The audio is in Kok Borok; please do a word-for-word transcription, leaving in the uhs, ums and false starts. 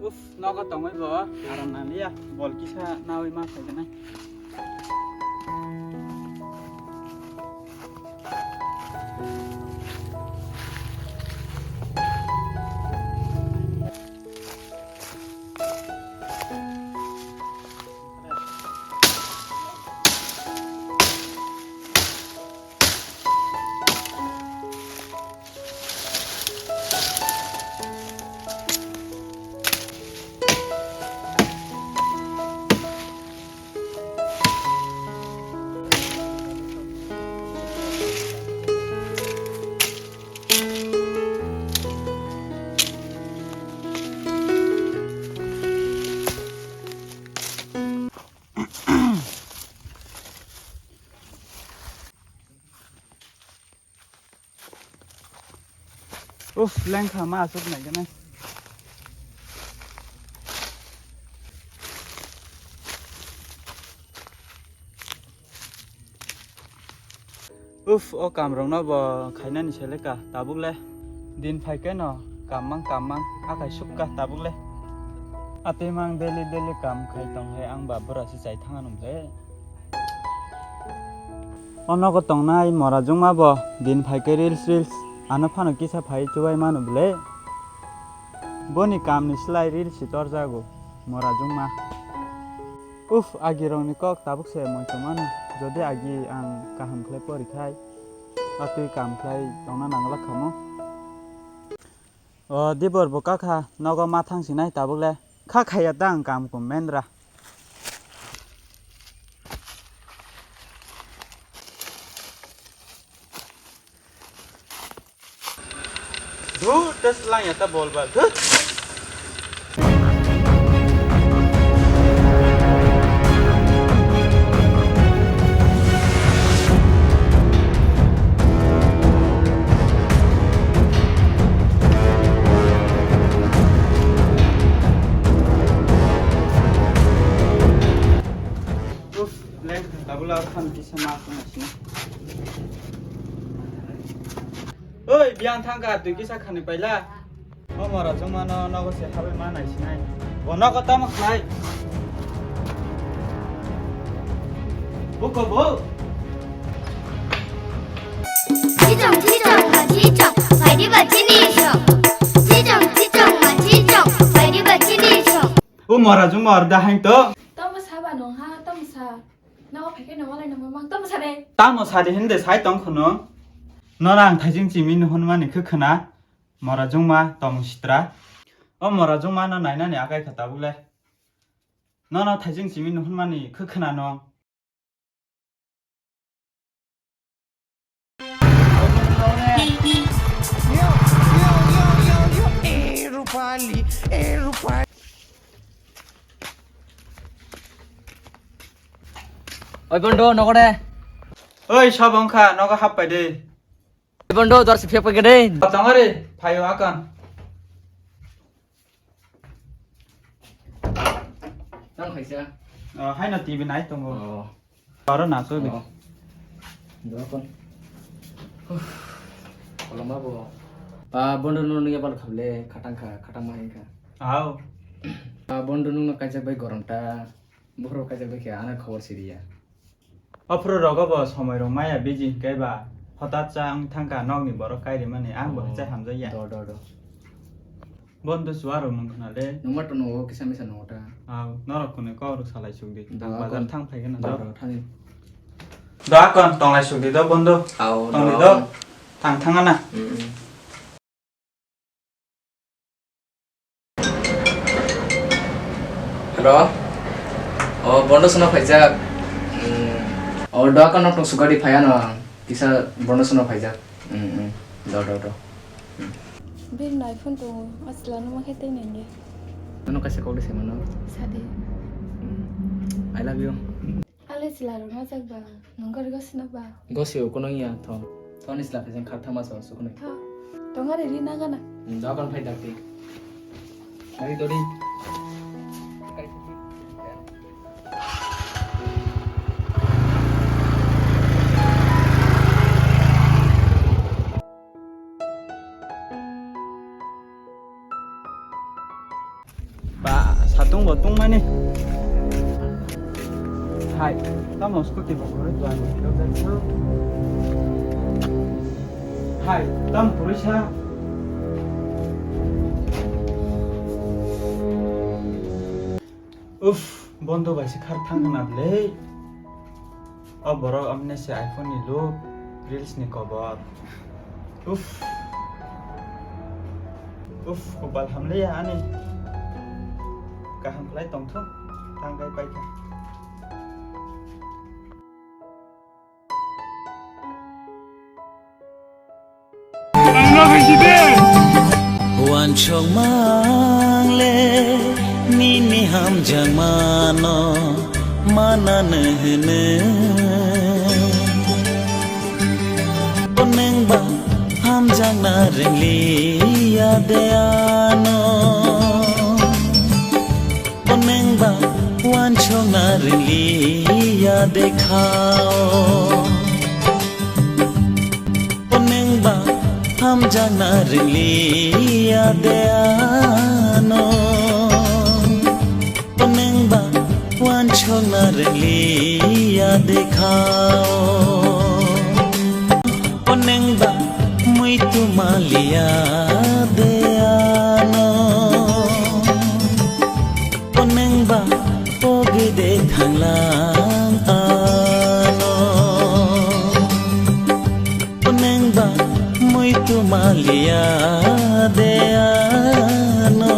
Uf, nogo tongwi bo aram nang liya. Bol kisa nawi ma phai gwnai. Uf, lengkha ma aswk nai gwnai. Uf, o kamrokno bo khainani seleka tabuk le. Din phaikhe no kammang kammang akai sukka tabuk le. Atwi mang daily daily kam khai tong hai ang ba bura se chai thang anw le. O nogo tongnai mora jungma bo din phaikhe reels reels ano phano kisa phai chubai manu bwle. Boni kamni slai reels si torjago mora jungma. Uf, agi rokni kok tabuk se moito mano. Jodi agi ang kaham khlai pori khai, atwi kam khlai tongna nangla khamo. O dibor bo kakha nogo ma thang sinai tabuk le. Kha khaiya ta ang kam kum mendra. Dhut, das lang ya ta bol bal. Dhut. Uf, leng tabula khan kisa ma khna sini. Oi, biang thangka twi kisa khani paila. O mora jongmano nogo se habai ma nai sinai. Bo nogo tamo khlai. Buko bo. Chichong, chichong, ma chichong, phaidi ba chini chong. Chichong, chichong, ma chichong, phaidi ba chini chong. O mora jongma arda hain to. Tamo saba nong ha, tamo sa. Nogo phaikhe no walai nang mang tamo sa de. Tamo sa de hinde sai tong khono. Nona ang thaijing chimi nuhun mani khe khna. Mora jongma tong sitra. O mora jongma no nainani akai kha tabuk le. Nono thaijing simi nuhunmani khe khwnano. Oi bondo, nogo de. Oi, sabo wngkha, nogo happai de. Bondo, dor si phek phek de. Tongari, phaio akon. Tang khaisa. Oh, haino T V nai tongo. Oh. Aro na so bi. Oh. Dor kon. Koloma bo. Pa bondo no niya bal khable, khatang kha, khatang ma hin kha. Au. Pa bondo no kaisa bai gorong ta. Boro kaisa bai khe ana khobor siriya. Ophru rogo bo somoi rok maya biji hinkhe ba hotat cha wng thangkha nokni borok kairimani ang bo hichai hamjakya. Do, do, do. Bondo chuwa rok nung khna le. Nungma to nungo kisa misa nungo ta. Au, norok kwnwi kok rok salai suk di. Do, ang bazar akon. Thang phai gana do, do. Do, thangni. Do akon tonglai suk di do bondo. Au, tongdi do, do. Akon. Thang thang ana. Mm, mm. Hello. Oh, bondo sono phaijak. Hmm. Oh, doa ka nok sugari phaya no. Kisa bondo sono phaijak. Hmm, hmm. Do, do, do. Hmm. Bir nai phone to asla no ma khe tei nenge. Nono kaisa kok le se mano. Sadi. Hmm. I love you. Ale sila rok ma jak ba. Nong gori gosi no ba. Gosi o kono ya tho. Thoni sila phaijak kha thama so sukunai. Tho. Tongari ri na gana. Hmm, doa kon phai dakti. Ari dori. Tungbo tungmani. Hai, tamo scooty bo kwrwi twlang. Hai, tam kwrwi sa. Uff, bondo bai se khar thang khna bwle. O borok amne se iPhone ni look, reels ni kobor. Uff. Uff, kopal hamle ya ani. Kaham khlai tongthok, tang kai pai kha. Wansok mangle nini hamjakmano manano hwno. Nengba hamjakna ringliya de ano. O nengba wansokna ringliya de khao. O nengba hamjakna ringliya de ano. O nengba wansokna ringliya de khao. O nengba muitu maliya de ano. O nengba pogede thanglang ano. O nengba muitu maliya de ano.